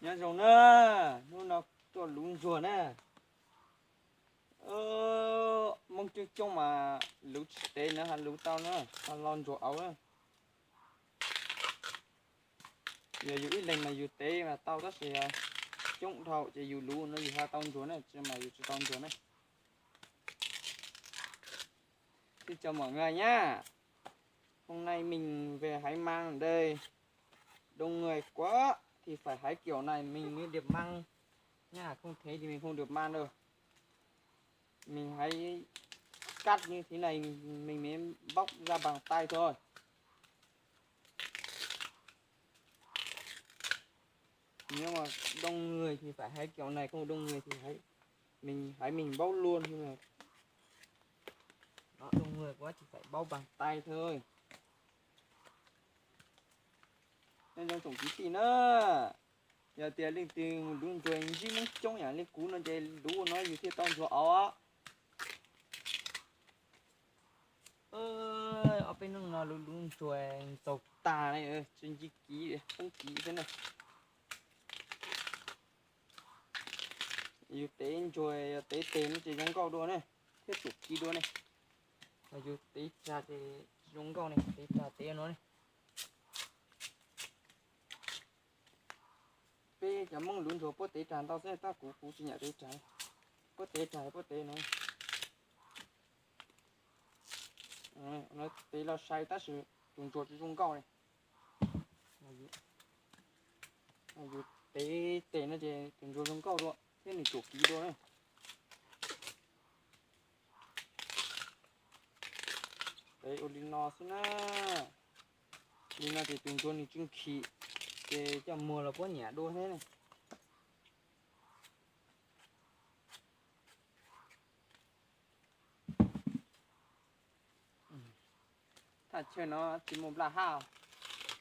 Nyob zoo na, hnub no tuaj luv ntsuag na. Hmoob coob coob mas luv tsis tev na, luv tau na, los ntsuag auv na. Yog yus ib leeg mas yus tev mas tau tab sis coob dhau ces yus luv no yus ho tau ntsuag na, tsis mas yus tsis tau ntsuag na. Xin chào mọi người nhá. Hôm nay mình về hái mang ở đây. Đông người quá thì phải hái kiểu này mình mới được mang nha, không thế thì mình không được mang đâu. Mình hái cắt như thế này mình mới bóc ra bằng tay thôi. Nếu mà đông người thì phải hái kiểu này, không đông người thì hái mình hái mình bóc luôn nhưng mà đó, đông người quá thì phải bóc bằng tay thôi. Nên trong chủng ký tị nữa. Yog tias leej twg luv ntsuag ntsib noob coob yam li kuv no ces luv no yus thiaj tau ntsuag os. Ob peb hnub no luv luv ntsuag ntxaug tag ne, tsis nci kiv, poob kiv xwb na. Yus tev ntsuag yog tev tes no ces zoo nkauj dua ne, thiab tsuam kiv dua ne. Yus tev tsag ces tsis zoo nkauj ne, tev tsag tev no ne. Peb cov Hmoob luv ntsuag puab tev tsag ntau xwb, tab kuv kuv tsis nyiam tev tsag. Puab tev tsag puab tev no. Tev los sai tab sis tus ntsuag tsis zoo nkauj li. Yus tev tes no ces tus ntsuag zoo nkauj dua thiab nws tsuam kiv dua na. Tev ua li no xwb na. Li no ces tus ntsuag nws tsw nkhim, ces coj muag los puab nyiam dua thiab ne. Thaj chaw no tsis muaj nplaj hab,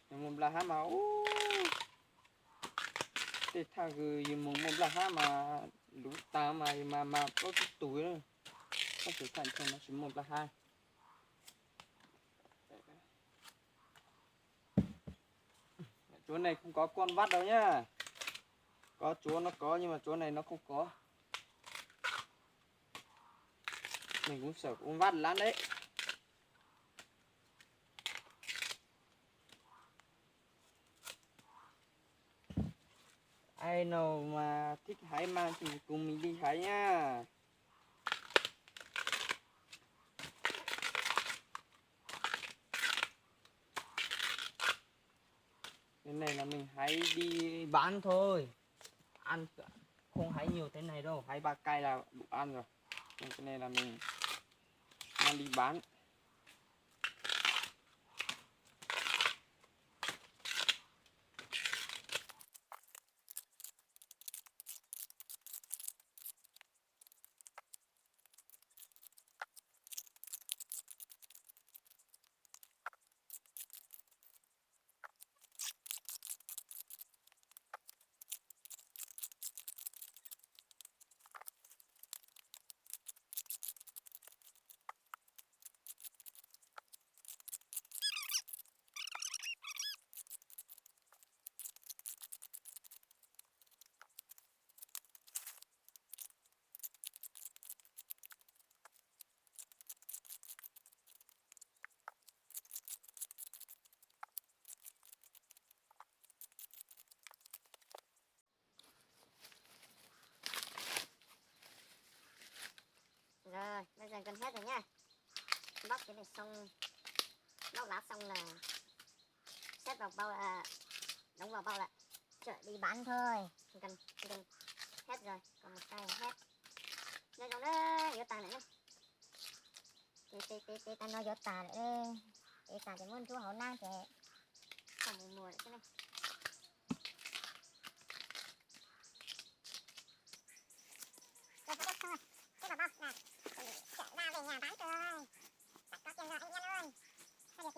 yog muaj nplaj hab mas ub, tej thaj kws yus mus muaj nplaj hab mas luv tas mas mas mas plaub tsib tus, tab sis thaj chaw no tsis muaj nplaj hab. Chuav này không có con vắt đâu nhá. Có chuav nó có nhưng mà chuav này nó không có. Mình cũng sợ con vắt lắm đấy. Ai nào mà thích hái mang thì cùng mình đi hái nhá. Cái này là mình hái đi bán thôi. Ăn không hái nhiều thế này đâu, hái ba cây là đủ ăn rồi. Nên cái này là mình mang đi bán. Rồi, bây giờ gần hết rồi nha. Bóc cái này xong, bóc lá xong là xếp vào bao, à, đóng vào bao lại, chuẩn bị bán thôi. Gần, gần hết rồi, còn một cây hết. Đây rồi đấy, yếu tàn nữa nhé. Ces tes tes tes tas no yuav tas lawm, tes tas ces muab ntsuab hauv nab ces tau mus muag lawm xwb na. Rồi, xếp vào bao nè, chuẩn bị chở ra về nhà bán rồi. Sẵn có tiền rồi anh em ơi. Sao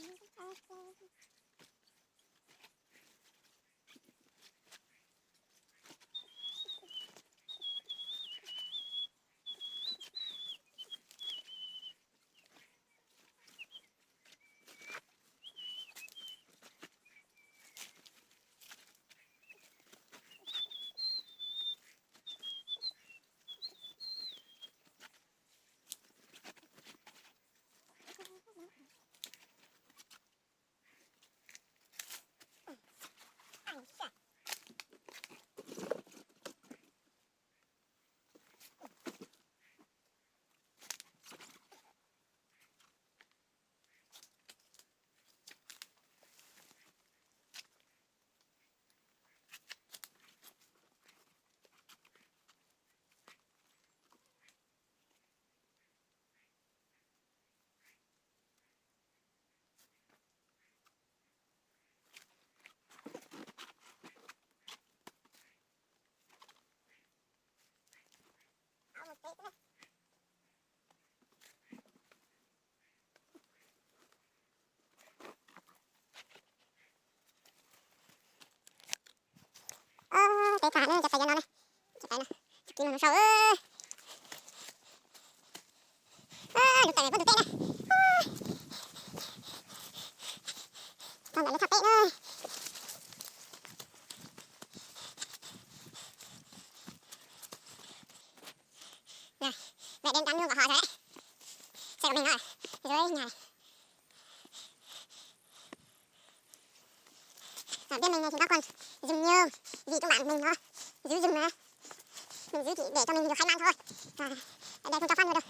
được tiền rồi? Tsaus, lub taws poob ntug teb na. Tau ntawm lub tshaj teb na. Vẹm dev dab nub kom ho zoo. Saib kom meej no, zoo nyag. Peb meej no ces nyob koj zoom nyoog, vim tus mam meej no zwb zoom na, nws zwb chỉ để cho mình nhiều khay ăn thôi. Đây không cho phát video.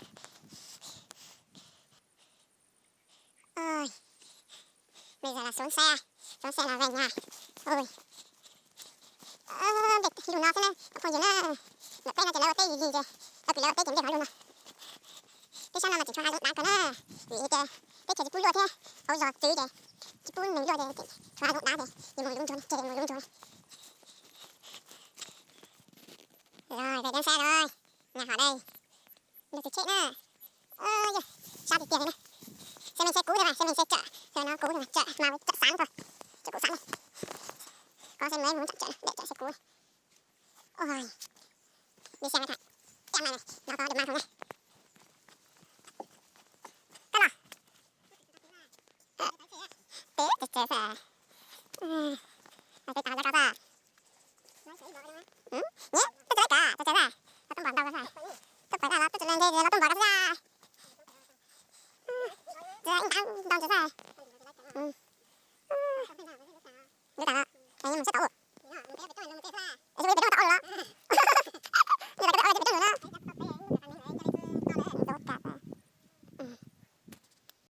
Bây giờ là xuống xe, xuống xe là về nhà. Ôi, lug no xwb na, phooj ywg na. Ntawm peb no ces lawv ua teb lig lig ces, tau kws lawv ua teb ces nplej hov lug no. Peb sab no mas tseem tshuav hav zoov dav kawg na, vim tias teb chaws tsis pub luaj thiab, hauv zos txwv ces tsis pub neeg luaj ces tshuav hav zoov dav ces mus lub ntsuag na, ces mus lub ntsuag na. Rồi, về đến xe rồi, nhà họ đây. Lug txug tsheb na. Yog, sab tiag tiag li na. Xe meej xe cũ thiab mas, xe meej xe chợ, no cũ thiab mas, chợ, mà chợ sáng thôi. Chợ cũ sáng đây. Có xe mới muốn chặn chợ này, để chặn xe cũ này. Ôi, đi xe này thoại. Em này này, nó có được mang không đây? Cắt lò. Teb teb teb teb. Teb teb teb teb. Nhé, teb teb ka, teb teb ka. Los tuaj npog ntau ka. Tuaj pais los tuaj tsis leej nthe los tuaj npog ka xwb. Tsis ib ntau ntau ntsis xwb. Lub tas, es mus sab tod.